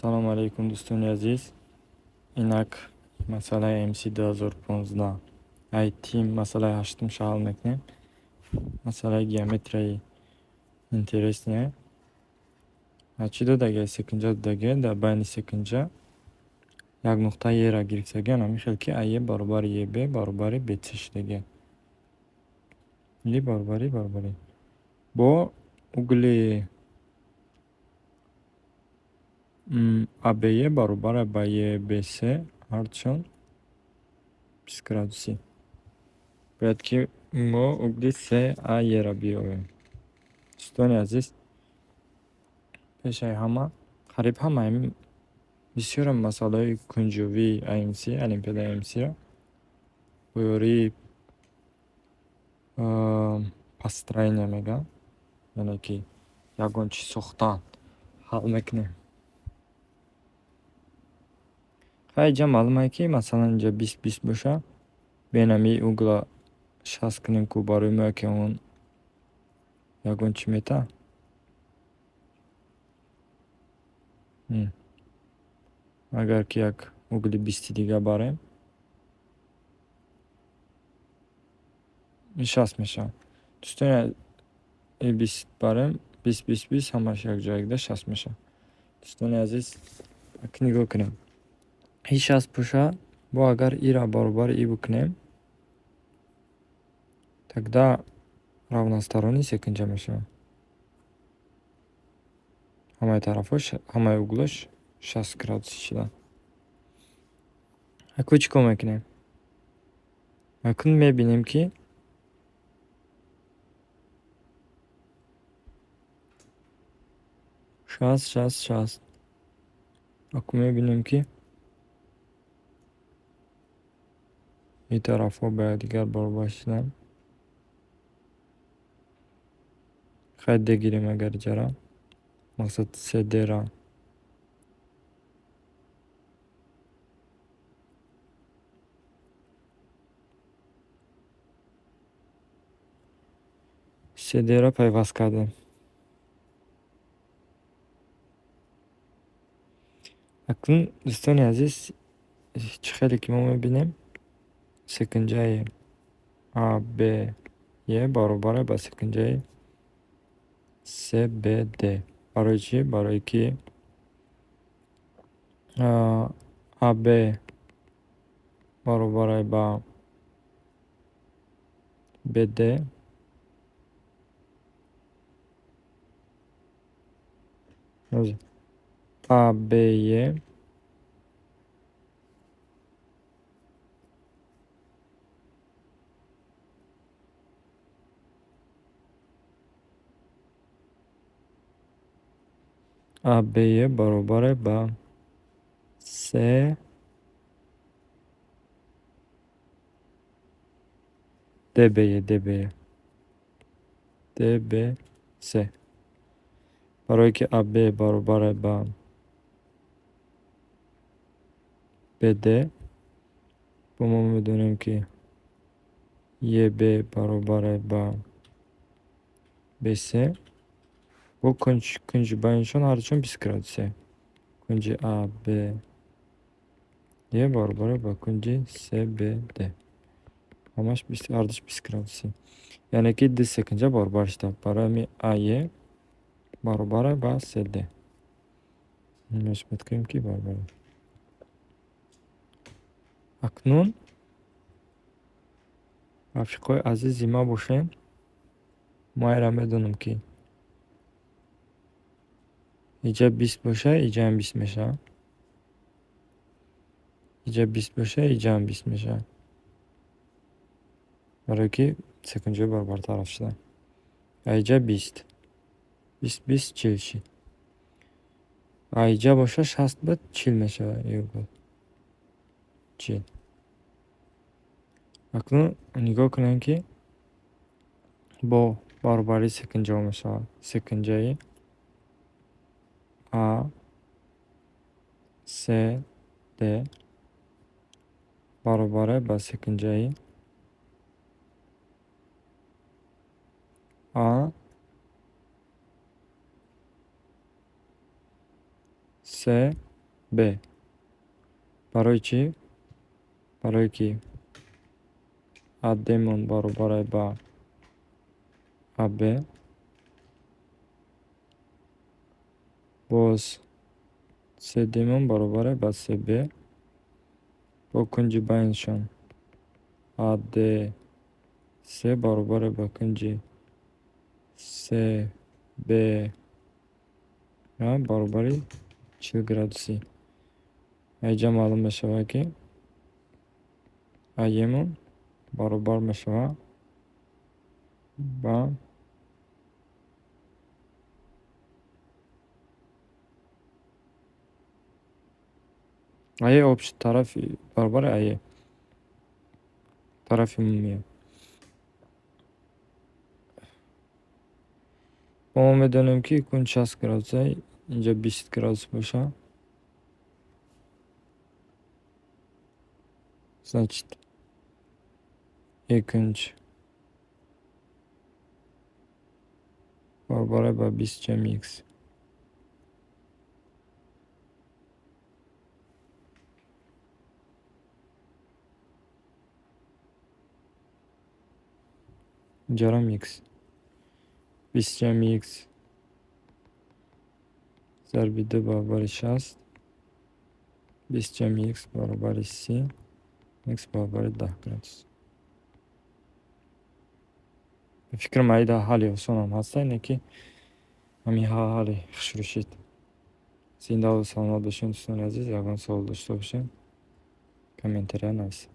Салому алейкум, дӯстони азиз. Инак масъалаи МС 2015 IT, масъалаи ҳаштумша ҳал мекунем. Масъалаи геометрияи интересный. Чӣ додагия? Секунҷа додагия. Дар байни секунҷа як нуқта Е-ра гирифтагия. Ҳамин хел ки АЕ баробари ЕБ баробари БЦ шудагия. Или баробари. Бо угли АБЕ баробар ба ЕБС ҳардушон 20 градусӣ. Бояд ки мо угли САЕ-ра биёбем. Дӯстони азиз, пешаи ҳама, қариб ҳама бисёрам масъалаҳои кунҷовии АМС, Олимпиадаи АМС-ро бо ёрии построения мегӯям, яъне ки ягон чиз сохтан ҳал мекунем. Хай, инҷа маълум ае, ки масалан инҷа 20 20 боша, биён ҳами угла 60 кунем, ку барои мо яке он ягон чӣ мета. Агар ки як угли бисти дига барем, 60 мешавад. Дӯстони, 20 барем, 20, 20, 20, ҳамаш якҷоягида 60 мешавад. Дӯстони азиз, нигоҳ кунем. И 60 боша, бо агар ира баробари и бикунем, тогда равносторонний секунҷа мешавад. Ҳамаи тарафҳош, ҳамаи углош 60 градусӣ шуда. Акун чӣ кор мекунем? Акун мебинем, ки 60, 60, 60. Акун мебинем, ки ин тарафҳо ба якдигар баробар шуданд. Хай, Д гирем агар иҷара. Мақсад СД-ра. СД-ра пайваст кардем. Акнун, дӯстони азиз, чӣ хеле ки мо мебинем, секунҷаи АБЕ баробар ба секунҷаи СБД. Барои чӣ? Барое ки АБ баробар ба БД, АБЕ АБЕ баробар ба С ДБЕ, ДБЕ, ДБС. Барое ки АБ баробар ба БД, бо мо медонем, ки ЕБ баробар ба БС, бо кунҷи байнишон ҳардушон 20 градусе. Кунҷи АБЕ баробар ба кунҷи СБД. Ҳамаш ҳардуш 20 градусӣ. Яъне ки ду секунҷа баробар шуда. Барои ҳамин АЕ баробар ба СД. Мекунем, ки баробар. Акнун, рафиқои азизи ма бошем, мо айра медонам, ки иҷа 20 боша, иҷаам 20 мешавад. Иҷа 20 боша, иҷаам 20 мешавад. Барое ки секунҷаҳо баробартараф шуданд. А иҷа 20. 20, 20, 40 шид. А иҷа боша 60 буд, 40 мешавад. 40. Акнун нигоҳ кунем, ки бо баробарии секунҷаҳо мешавад. Секунҷаи А С Д баробар ба секунҷаи А С Б. Барои чӣ? Барое ки АДмон баробар ба АБ, боз СДмон баробар ба СБ, бо кунҷи байнашон АДС баробар ба кунҷи СБ баробари 40 градусӣ. Инҷа маълум мешавад, ки АЕмон баробар мешавад ба АЕ, общий тарафи баробари АЕ, тарафи умумие. Мо медонем, ки кунҷ 60 градуса, инҷа 20 градус боша. Значит, е кунҷ баробар ба 20 ҷамъи икс. Инҷарам икс. 20 ҷамъи икс зарби ду баробари 60. 20 ҷамъи икс баробари 30. Икс баробари 10 градус. Ба фикрам, аида ҳалли осонам ҳаста, ине ки ҳамин ҳалли хушрӯ шид. Зиндаву саломат бошед, дӯстони азиз. Ягон савол дошта бошед, комментария нависед.